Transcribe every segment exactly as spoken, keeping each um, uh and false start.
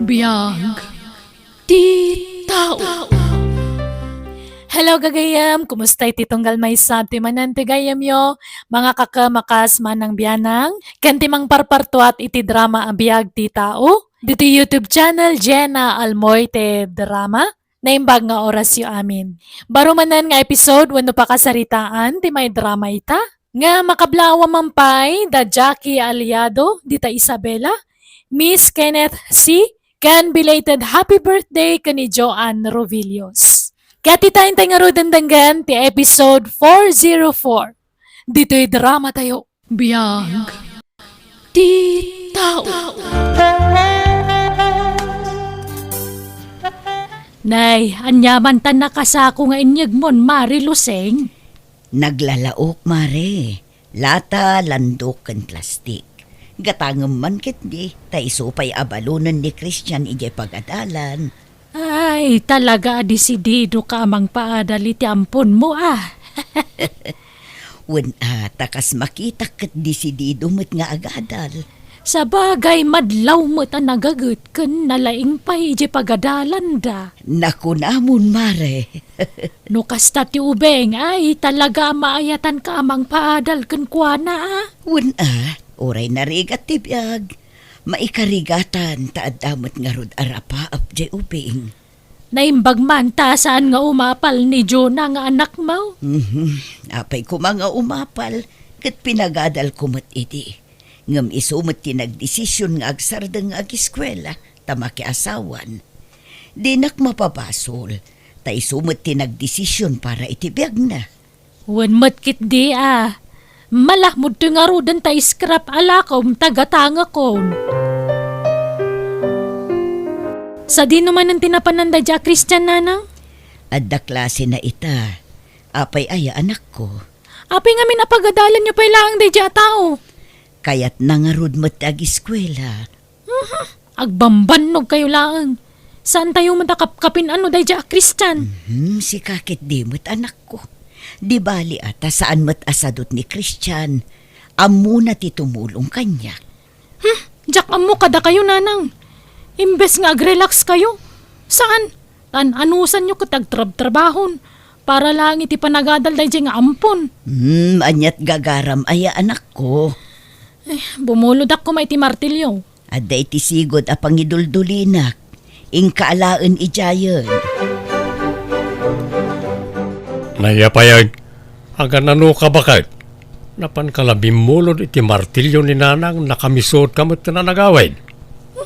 Biag ti tao. Hello, gagayem. Kumusta iti tunggal maysa ti manen ti gayyemyo? Mga kakamakas manang bianang, ken ti mangparpartuat iti drama a Biag ti Tao, ditoy YouTube channel, Jenna Almoite Drama. Naimbag nga orasyo amin. Baro manen nga episode wenno pakasaritaan ti maidrama ita, nga makablaawan man pay da Jackie Aliado, dita Isabela, Miss Kenneth C, ken belated happy birthday ken ni Joanne Rovillos. Ket ita intay ngaruden denggen ti episode four zero four. Ditoy drama tayo. Biag ti tao. Nay, aniaman ta nakasako nga inyegmon, Mare Luseng? Naglalaok, Mare. Lata, landok, ken plastik. Gatangem man ketdi, ta isu pay a balonen ni Christian idiay pagadalan. Ay, talaga a desidido ka a mangpaadal iti amponmo, a. Wen a, ta kas makitak ket desidido met nga agadal. Sabagay, madlaw met a nagaget ken nalaing pay idiay pagadalanda. Nakunamon, Mare. No kasta ti ubing, ay, talaga a maayatanka a mangpaadal kenkuana, a. Wen a, uray narigat ti biag. Maikarigatan ta adda met ngarud a rapaap diay ubing. Naimbag man ta saan nga umapal ni Jonah nga anakmo? Mhm. Apay koma nga umapal, ket pinagadalko met idi. Ngem isu met ti nagdesision nga agsardeng nga agiskuela ta makiasawan. Dinak mapabasol, ta isu met ti nagdesision para iti biagna. Wen met ketdi a. Malakmod ti ngaruden ta scrap a lakom ta gatangekon. Sadino manen ti napanan daydiay a Christian, nanang? Adda klasena ita. Apay aya, anakko? Apay ngamin a pagadalanyo pay laeng daydiay a tao? Kayatna ngarud met ti agiskuela. Mhm. Agbambannogkayo laeng. Saantayo met a kapkapin-ano daydiay a Christian. Mhm, sika ketdi met, anakko. Di bali a ta saan met a sadut ni Christian. Ammona ti tumulong kaniak. Hmm, diak ammo kadakayo, nanang. Imbes nga agrelax kayo, saan? Tan-anusanyo ket agtrabtrabahon para laeng iti panagadal daydiay nga ampon. Hmm, aniat gagaram aya, anakko? Eh, bumulodak koma iti martilyo. Adda iti sigud a pangiduldulinak. Inka alaen idiayen. Nayapayag, aganano ka baket? Napanka la bimmulod iti martilyo ni nanang, nakamisotka met ti nanagawid.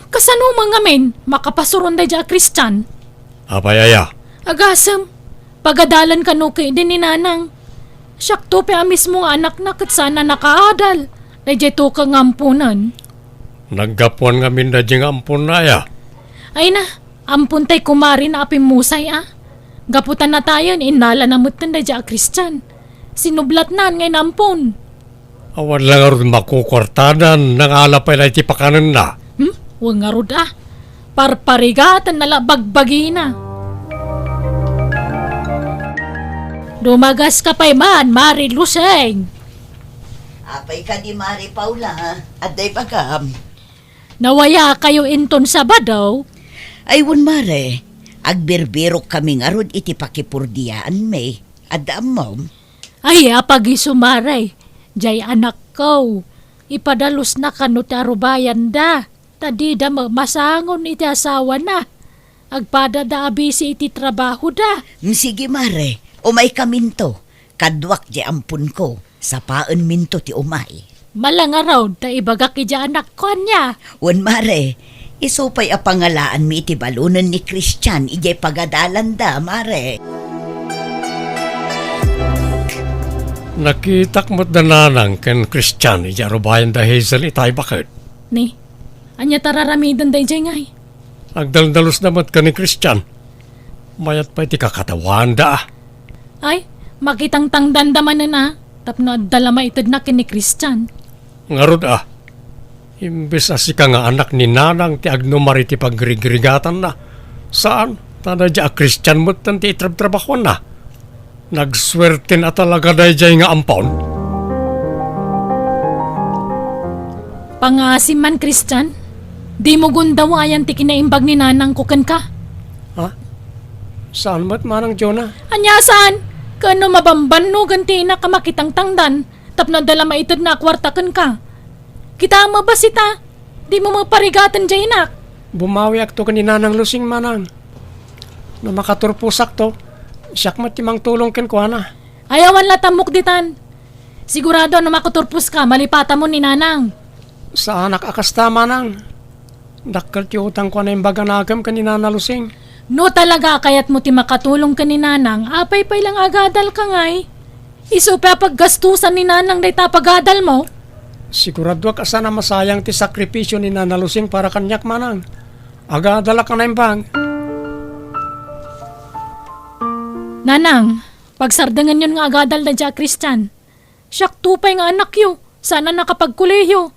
Kasano man ngamin makapasuron daydiay a Christian? Apay aya? Agasem, pagadalan kano ketdi ni nanang. Siakto pay a mismo nga anakna ket saan a nakaadal daydiay tukeng nga amponen. Naggapuan ngamin daydiay nga amponna aya? Ay na, ampontay kumare na a pimmusay a. Gapu ta natayen, innalana metten daydiay a Christian. Sinublatnan nga inampon. Awan la ngarud makukuartanan, nangala pay la iti pakanenna. Hmm? Wen ngarud a. Parparigatenna la bagbagina. Dumagaska pay man, Mare Luseng. Apay kadi, Mare Paula, adda ibagam? Nawayakayo inton Sabado? Ay, wen, Mare. Agbirbirokkami ngarud iti pakipurdiaanmi. Adda ammom? Ay, apagiso, Mare. Jay anakko, ipadalusna kano ti arubayanda, ta dida met masangon iti asawana. Agpadada a bisi iti trabahoda. Mm, sige, Mare. Umaykaminto. Kaduak jay amponko. Sapaenminto ti umay. Malangarod ta ibagak idiay anakko ania. Wen, Mare. Isu pay a pangalaanmi iti balonen ni Christian idiay pagadalanda, Mare. Nakitak met da nanang ken Christian idiay arubayan da Hazel itay baket. Ni, ania ta raramiden daydiay ngay? Agdaldalusda met ken ni Christian. Mayat pay ti kakatawaanda a. Ay, makitangtangdanda manen a, tapno adda la maitedna ken ni Christian. Ngarud a, imbes a sika nga anak ni nanang ti agnumar iti pagrigrigatanna, saan, ta daydiay a Christian metten ti itrabtrabahuanna. Nagsuerten a talaga daydiay nga ampon. Pangaasim man, Christian. Dimo gundawaan ti kinaimbag ni nanangko kenka. Ha? Saan met manang, Jonah? Ania saan? Ken no mabambannogen ti inak a makitangtangdan tapno adda la maitedna a kuarta kenka. Kitaem a bassit a, dimo met parigaten diay inak. Bumawiakto ken ni Nanang Lusing, manang. No makaturposakto, siak met ti mangtulong kenkuana. Ay, awan la tammok ditan. Sigurado a no makaturposka, malipatamon ni Nanang. Saanak a kasta, manang. Dakkel ti utangko a naimbag a nakem ken ni Nana Lusing. No talaga a kayatmo ti makatulong ken ni Nanang, apay pay la nga agadalka ngay? Isu pay a paggastusan ni Nanang dayta a pagadalmo? Siguradoak a saan a masayang ti sakripisio ni Nana Lusing para kaniak, manang. Agadalak a naimbag. Nanang, pagsardengenyon nga agadal daydiay a Christian. Siakto pay nga anakyo, saan a nakapagkolehiyo.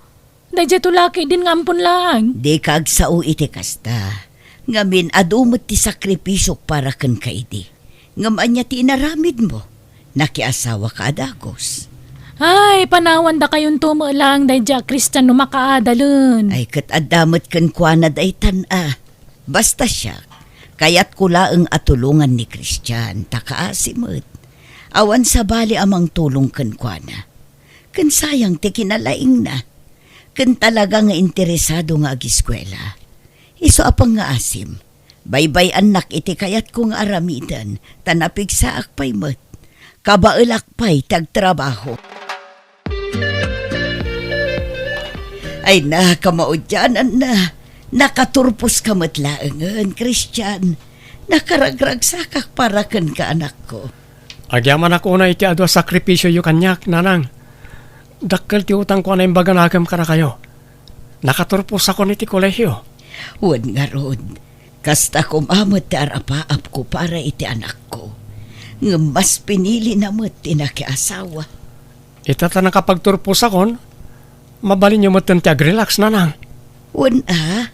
Daydiay to laki idin nga ampon laeng. Dika agsao iti kasta. Ngamin, adu met ti sakripisiok para kenka idi. Ngem ania ti inaramidmo? Nakiasawaka a dagus. Ay, panawan dakayonto met laeng daydiay a Christian no makaadalen. Ay, ket adda met kenkuana daytan a. Basta siak, kayatko laeng a tulongan ni Christian, ta kaasi met. Awan sabali a mangtulong kenkuana. Ken sayang ti kinalaingna. Ken talaga nga interesado nga agiskuela. Isu a pangngaasim, baybay-annak iti kayatko nga aramiden, ta napigsaak pay met. Kabaelak pay ti agtrabaho. Ay, nakamaudiananna. Nakaturposka met laengen, Christian. Nakaragragsakak para kenka, anakko. Agyamanak unay iti adu a sakripisioyo kaniak, nanang. Dakkel ti utangko a naimbag a nakem kadakayo. Nakaturposakon iti kolehio. Wen ngarud, kasta koma met ti arapaapko para iti anakko. Ngem mas pinilina met ti nakiasawa. Ita ta nakapagturposakon, mabalinyo metten ti agrelax, nanang. Wen a,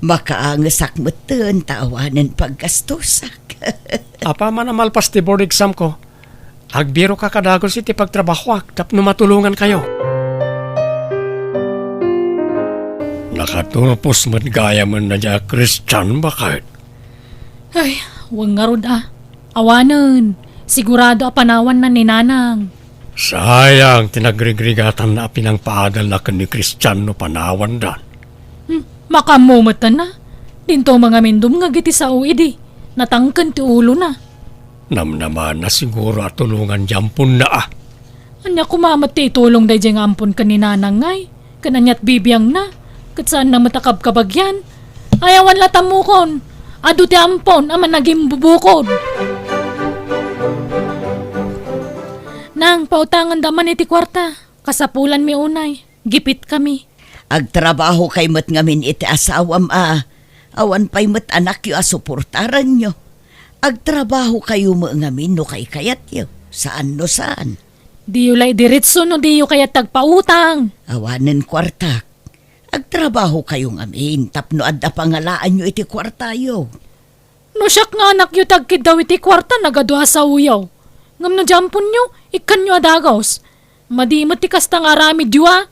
makaangesak metten ta awanen paggastosak. Apaman a malpas ti board examko, agbiroka a dagus iti pagtrabahoak tapno matulongankayo. Nakaturpos met gayamen daydiay a Christian, baket. Ay, wen ngarud a. Awanen, sigurado a panawanna ni nanang. Sayang ti nagrigrigatanna a pinangpaadalna ken ni Christian no panawandan. Hmm, makaammo metten a. Dinto mangamin dumngeg iti sao idi. Natangken ti ulona. Namnamaanna siguro a tulongan diay amponna a. Ania koma met ti itulong daydiay nga ampon ken ni nanang ngay? Ken aniat bibiangna? Ket saanna met a kabkabagian? Ay, awan la tammokon. Adu ti ampon a managimbubukod. Nang, pautangenda man iti kuarta. Kasapulanmi unay. Gipitkami. Agtrabahokay met ngamin iti asawam a. Awan pay met anakyo a suportaranyo. Agtrabahokayo met ngamin no kaykayatyo. Saan no saan. Diyo la idiretso no diyo kayat ti agpautang. Awanen kuartak. Agtrabahokayo ngamin tapno adda pangalaanyo iti kuartayo. No siak nga anakyo ti agkiddaw iti kuarta, nagadu a saoyo. Ngem no diay amponyo, ikkanyo a dagus. Madi met ti kasta nga aramidyo a.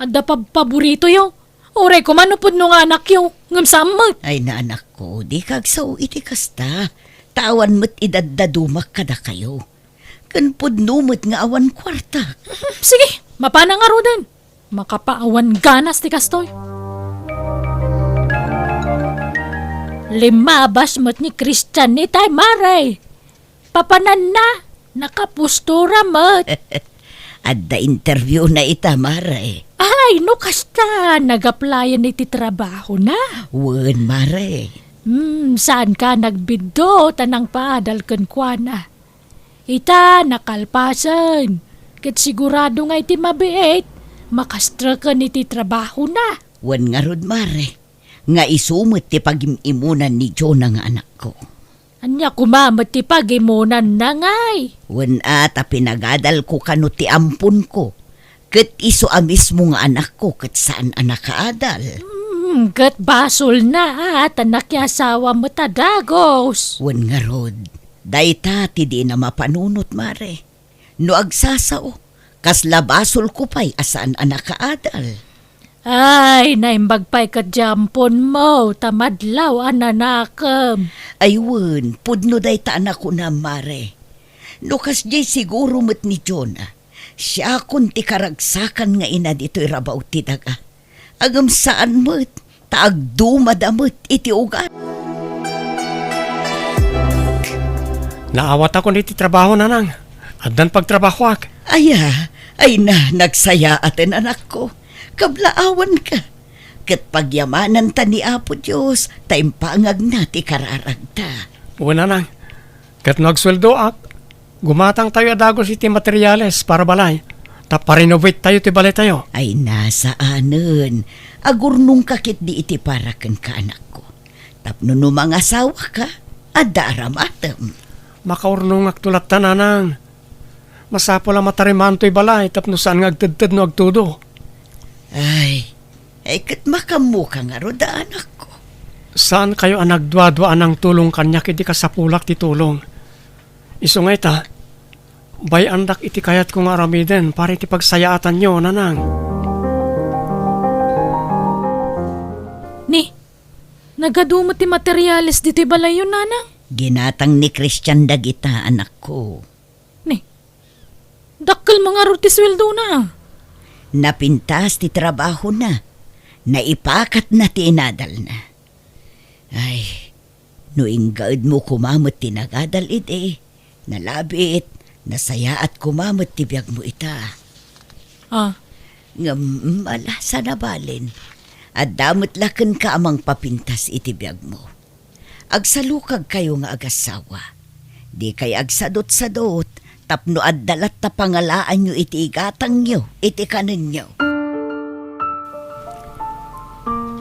Adda pabpaboritoyo. Uray koma no pudno nga anakyo, ngem saan met. Ay, naanakko, dika agsao iti kasta. Ta awan met idaddadumak kadakayo. Ken pudno met nga awan kuartak. Sige, mapana ngaruden. Makapaawan ganas ti kastoy. Limmabas met ni Christian itay, mare. Papananna, nakapostura met. Adda interview na ita, mare. Ay, no kasta, nag-applyan iti trabahona. Wen, mare. Hmm, saanka nagbiddo ta nangpaadal kenkuana. Ita, nakalpasen. Ket sigurado nga iti mabiit, makastreken iti trabahona. Wen ngarud, mare, nga isu met ti pagim-imunan ni Jonah nga anakko. Ania koma met ti pagimunanna ngay? Wen a, ta pinagadalko kano ti amponko. Ket isu a mismo nga anakko ket saan a nakaadal. Hmm, ket basolna a ta nakiasawa met a dagus. Wen ngarud, dayta ti dina mapanunot, mare. No agsasao, kasla basolko pay a saan a nakaadal. Ay, naimbag pay ket diay amponmo, ta madlaw a nanakem. Ay wen, pudno dayta a nakunam, Mare. No kasdiay siguro met ni Jonah, siakon ti karagsakan nga ina ditoy rabaw ti daga. Ngem saan met, ta agdumada met iti ugat. Naawatakon iti trabaho, nanang. Addan pagtrabahoak. Aya, ay na, nagsayaaten, anakko. Kablaawanka. Ket pagyamananta ni Apo Dios, ta impangagna ti kararagta. Wen, nanang. Ket no agsueldoak, gumatangtayo a dagus iti materiales para balay, ta pa-renovate tayo ti balaytayo. Ay, na saanen. Agurnongka ketdi iti para kenka, anakko. Tapno no mangasawaka, adda aramatem. Makaurnongakto latta, nanang. Masapul a matarimaantoy balay tapno saan nga agtedted no agtudo. Ay, ay, ket makammoka ngarud, anakko. Saankayo a nagduadua a nangtulong kaniak idi kasapulak ti tulong. Isu nga ita, bay-andak iti kayatko nga aramiden para iti pagsayaatanyo, nanang. Ni, nagadu met ti materiales ditoy balayyo, nanang? Ginatang ni Christian dagita, anakko. Ni, dakkel mo ngarud ti sueldona. Napintas ti trabahona. Naipakatna ti inadalna. Ay, no inggaedmo koma met ti nagadal idi, nalabit, nasayaat koma met ti biagmo ita. Ah. Ngem, ala, saan a balen. Adda met la kenka a mangpapintas iti biagmo. Agsalukagkayo nga agassawa. Dikay agsadutsadut tapno adda latta pangalaanyo iti igatangyo, iti kanenyo.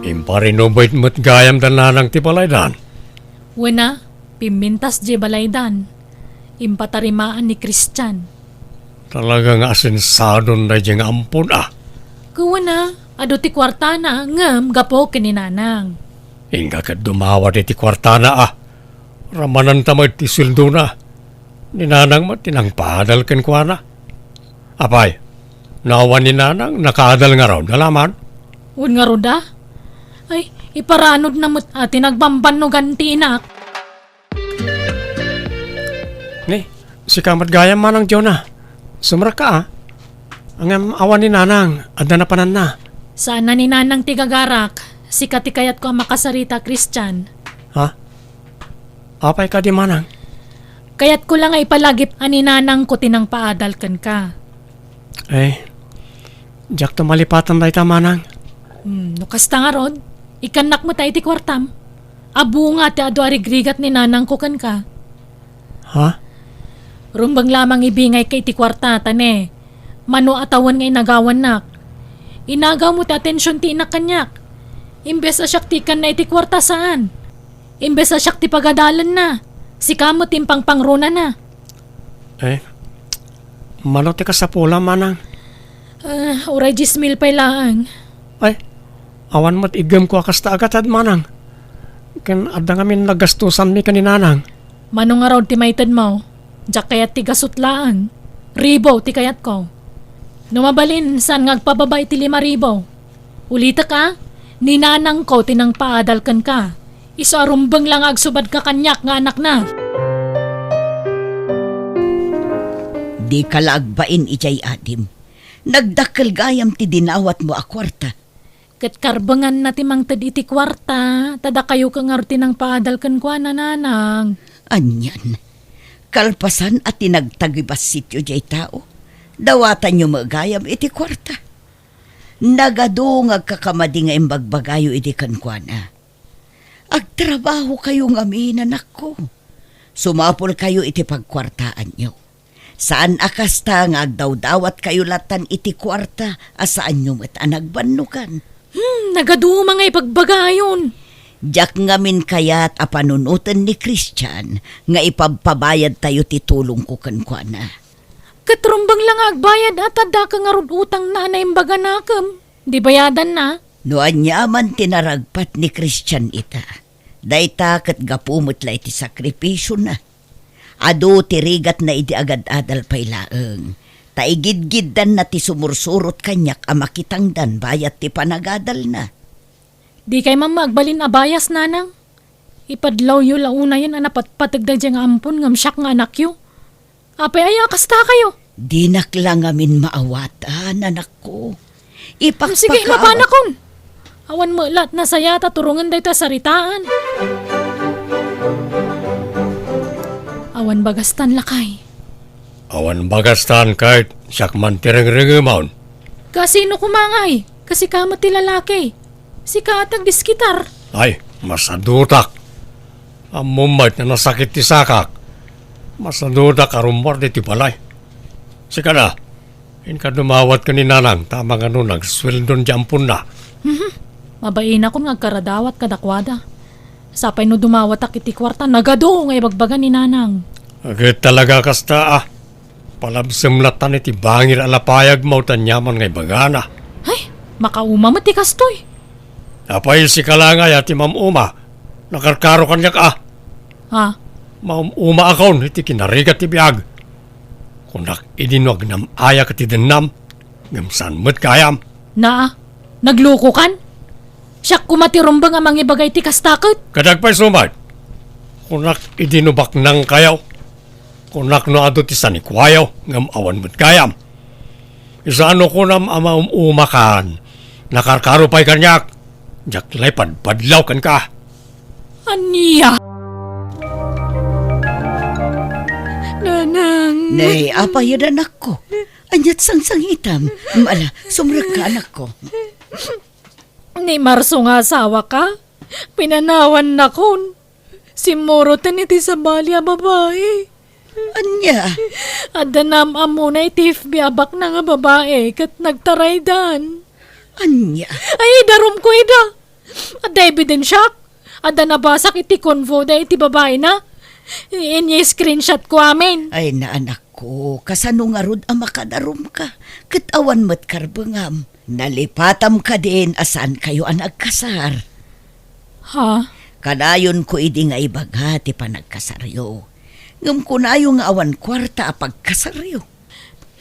Impa-renovate met gayam da nanang ti balaydan. Wen a, pimmintas diay balaydan. Impatarimaan ni Christian. Talaga nga asensadon daydiay nga ampon a. Ket wen a, adu ti kuartana, ngem gapu ken ni nanang. Inka ket dumawat iti kuartana a. Ramananta met ti sueldona. Ni nanang met ti nangpaadal kenkuana. Apay, no awan ni nanang, nakaadal ngarud, alaman? Wen ngarud a? Ay, iparanodna met a ti nagbambannogan ti inak. Ni, sika met gayam, Manang Jonah. Sumrekka a. Ngem awan ni nanang, adda napananna. Saan a ni nanang ti gagarak. Sika ti kayatko a makasarita, Christian. Ha? Apay kadi, manang? Kayatko la nga ipalagip a ni nanangko ti nangpaadal kenka. Eh, diakto malipatan dayta, manang. Hmm, no kasta ngarud, ikannak met iti kuartam. Adu nga ti adu a rigrigat ni nanangko kenka. Ha? Rumbeng lamang ibingayka iti kuarta, ta ne, mano a tawen nga inagawannak. Inagawmo ti atension ti inak kaniak. Imbes a siak ti ikanna iti kuarta, saan. Imbes a siak ti pagadalenna, sika met ti impangpangronana. Eh, mano ti kasapula, manang? Ah, uray dies mil pay laeng. Ay, awan met iggemko a kasta a gatad, manang. Ken adda ngamin nagastosanmi ken ni nanang. Mano ngarud ti maitedmo? Diak kayat ti gasut laeng. Ribu ti kayatko. No mabalin, saan nga agpababa iti lima ribu? Ulitek a, ni nanangko ti nangpaadal kenka. Isu a rumbeng la nga agsubadka kaniak nga anakna. Dika la agbain idiay adim. Nagdakkel gayam ti dinawatmo a kuarta. Ket karbenganna ti mangted iti kuarta, ta dakayo ket ngarud ti nangpaadal kenkuana, nanang. Anian, kalpasan a ti nagtagibassityo diay tao, dawatanyo met gayam iti kuarta. Nagadu nga agkakamadi nga imbagbagayo idi kenkuana. Agtrabahokayo ngamin, anakko. Sumapulkayo iti pagkuartaanyo. Saan a kasta nga agdawdawatkayo latan iti kuarta a saanyo met a nagbannogan. Hmm, nagaduma nga ibagbagayon. Diak ngamin kayat a panunoten ni Christian nga ipabpabayadtayo ti tulongko kenkuana. Ket rumbeng la nga agbayad a ta addaka ngarud utangna a naimbaganakem. Di bayadanna. No aniaman ti naragpat ni Christian ita, dayta ket gapu met la iti sakripisiona. Adu ti rigatna idi agad-adal pay laeng. ta igidgiddanna ti sumursurot kaniak a makitangdan bayat ti panagadalna. Dikay man agbalin a bias, nanang. Ipadlawyo la unayen a napatpateg daydiay nga ampon ngem siak nga anakyo. Apay aya a kasta kayo? Dinak la ngamin maawatan, anakko. Ipakpakaawat. Sige, mapanakon. Awan met la ti nasayaat a turongen dayta saritaan. Awan bagastan, lakay. Awan bagastan, ket siak man ti rengrengemon. Kasino koma ngay? Kasika met ti lalaki. Sika ti agdiskitar. Ay, masadutak. Ammom met a nasakit ti sakak. Masadutak a rummuar ditoy balay. Sika na, inka dumawat ken ni nanang ta mangano nagsueldon ti amponna. Mhm. Mabainakon nga agkaradawat kadakuada. Sapay no dumawatak iti kuarta, nagadu nga ibagbaga ni nanang. Ket talaga kasta, a. Palabsem latta iti bangir a lapayagmo ta aniaman nga ibagana. Ay, makauma met ti kastoy. Apay, sika la ngay a ti mam-uma? Nakarkaro kaniak, a. Ha? Mam-umaakon iti kinarigat ti biag. Kunak idi no agnam-ayak iti dennam, ngem saan met gayam. Naa, naglukokan? Siak koma ti rumbeng a mangibaga iti kasta ket. Kadag pay sumat. Kunak idi no baknangkayo. Kunak no adu ti sanikuayo, ngem awan met gayam. Isu a no kunam a maum-umakan, nakarkaro pay kaniak. Diak lay padpadlaw kenka. Ania? Nanang. Nay, apay, anakko? Aniat sangsangitam? Ala, sumrekka, anakko. Ni Marso nga asawaka, pinanawannakon. Simmuroten iti sabali a babai. Ania? Adda naam-ammona iti F B a baknang a babai ket nagtaraydan. Ania? Ay, idarumko ida. Adda ebidensiak. Adda nabasak iti convo da iti babaina. Ini-screenshot ko amin. Ay, naanakko, kasano ngarud a makadarumka? Ket awan met karbengam. Nalipatam kadin a saankayo a nagkasar? Ha? Kanayonko idi nga ibaga ti panagkasaryo. Ngem kunayo nga awan kuarta a pagkasaryo.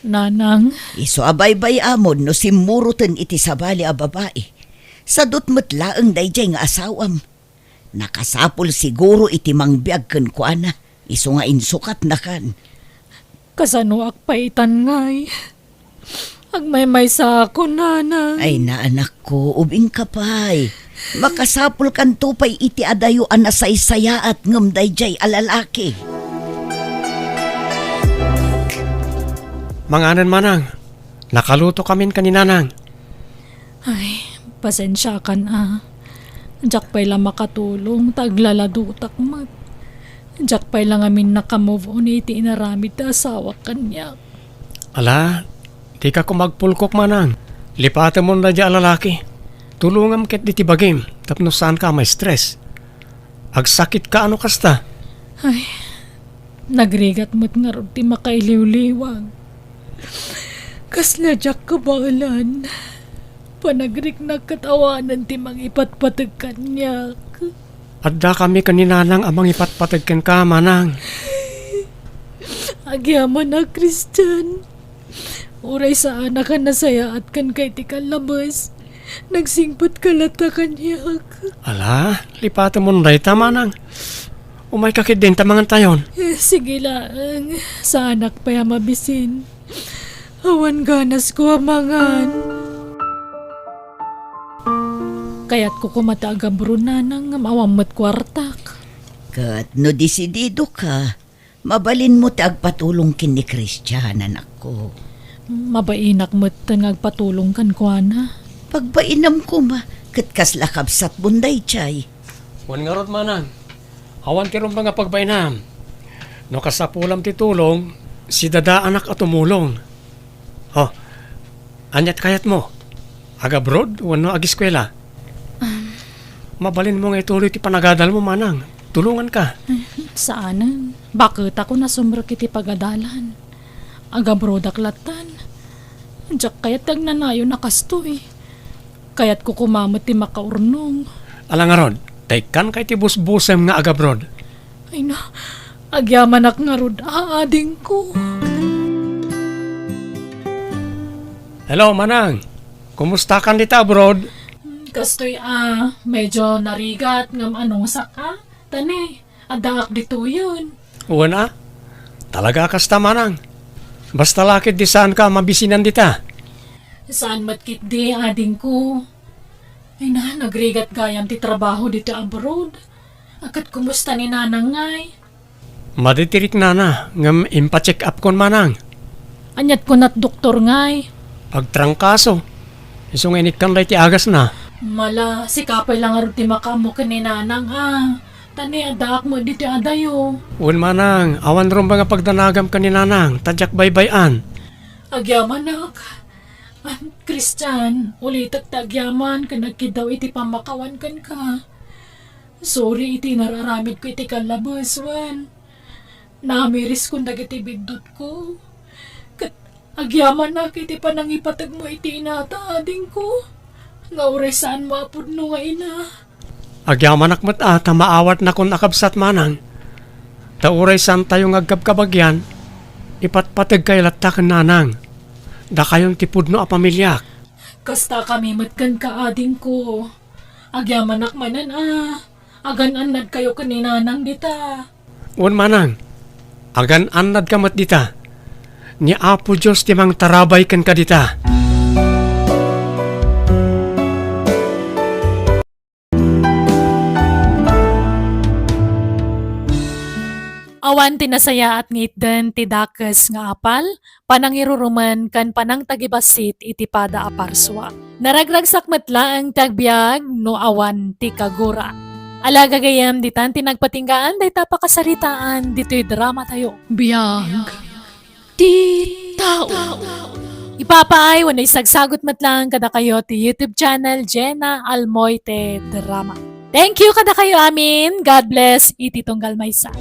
Nanang. Isu a baybay-amon no simmuroten iti sabali a babai. Sadut met laeng daydiay nga asawam. Nakasapul siguro iti mangbiag kenkuana, isu nga insukatnakan. Kasanoak pay itan ngay? Agmaymaysaak, nanang. Ay, naanakko, ubingka pay. Makasapulkanto pay iti adayo a nasaysayaat ngem daydiay a lalaki. Manganen, manang. Nakalutokamin ken ni nanang. Ay, pasensiakan a. Diak pay la makatulong ta aglaladutak met. Diak pay la ngamin naka-move on iti inaramid ti asawak kaniak. Ala, dika koma agpulkok, manang. Lipatemon daydiay a lalaki. Tulongam ket ditoy bagim tapno saanka a ma-stress. Agsakitka a no kasta? Ay, nagrigat met ngarud ti makailiwliwag. Kasla diak kabaelan. Panagriknak ket awanen ti mangipatpateg kaniak. Addakami ken ni nanang a mangipatpateg kenka, manang. Agyamanak, Christian. Uray saanak a nasayaat kenka iti kallabes, nagsingpetka latta kaniak. Ala, lipatemon dayta, manang. Umayka ketdin ta mangantayon. Eh, sige laeng. Saanak pay a mabisin. Awan ganasko a mangan. Kayatko koma ti agabroad, nanang, ngem awan met kuartak. Ket no desididoka, mabalinmo ti agpatulong ken ni Christian, anakko. Mabainak metten nga agpatulong kenkuana. Pagbainam koma, ket kasla kabsatmon daydiay. Wen ngarud, manang, awan ti rumbeng a pagbainam. No kasapulam ti tulong, sidadaanak a tumulong. Oh, aniat kayatmo? Agabroad wenno ageskuela? Um. Mabalinmo nga ituloy ti panagadalmo, manang. Tulonganka. Saanen. Baketakon a sumrek iti pagadalan. Agabroadak lattan. Diak kayat ti agnanayon a kastoy. Kayatko koma met ti makaurnong. Ala ngarud, ta ikkanka iti busbusem nga agabroad. Ay na, agyamanak ngarud a adingko. Hello, Manang. Kumustakan dita abroad? Hmm, kastoy a, medyo narigat ngem anusakak. Tani, addaak ditoyen. Wen a? Talaga kasta, Manang. Basta la ketdi saanka a mabisinan dita. Saan met ketdi, adingko. Ay na, nagrigat gayam ti trabaho dita abroad. Ket kumusta ni Nanang ngay? Madi ti riknana, ngem impacheck-upkon, Manang. Aniat kunat doktor ngay? Agtrangkaso. Isu nga inikkan la iti agasna. Mala, sika pay la ngarud ti makaammo ken ni Nanang a. Tani addaak met dita adayo. Wen, Manang, awan rumbeng a pagdanagam ken ni Nanang, ta diak baybay-an. Agyamanak. Ah, Christian, ulitek ti agyaman ken agkiddaw iti pammakawan kenka. Sorry iti inar-aramidko iti kallabes, wen. Namiriskon dagiti biddutko. Ket agyamanak iti panangipategmo iti inata, adingko, nga uray saanmo a pudno nga ina. Agyamanak met a ta maawatnakon a kabsat, Manang. Ta uray saantayo nga agkabkabagian, ipatpategkayo latta ken Nanang. Dakayon ti pudno a pamiliak. Kastakami met kenka, adingko. Agyamanak manen a agan-annadkayo ken ni Nanang dita. Wen, Manang, agan-annadka met dita. Ni Apo Dios ti mangtarabay kenka dita. Awan ti nasayaat nga itden ti dakes nga apal, panangirurumen ken panangtagibassit iti pada a parsua. Naragragsak met laeng ti agbiag no awan ti kagura. Ala gagayyem, ditan ti nagpatinggaan dayta pakasaritaan ditoy dramatayo. Biag ti tao. Ipapaay wenno isagsagut met laeng kadakayo ti YouTube channel Jenna Almoite Drama. Thank you kadakayo amin. God bless iti tunggal maysa.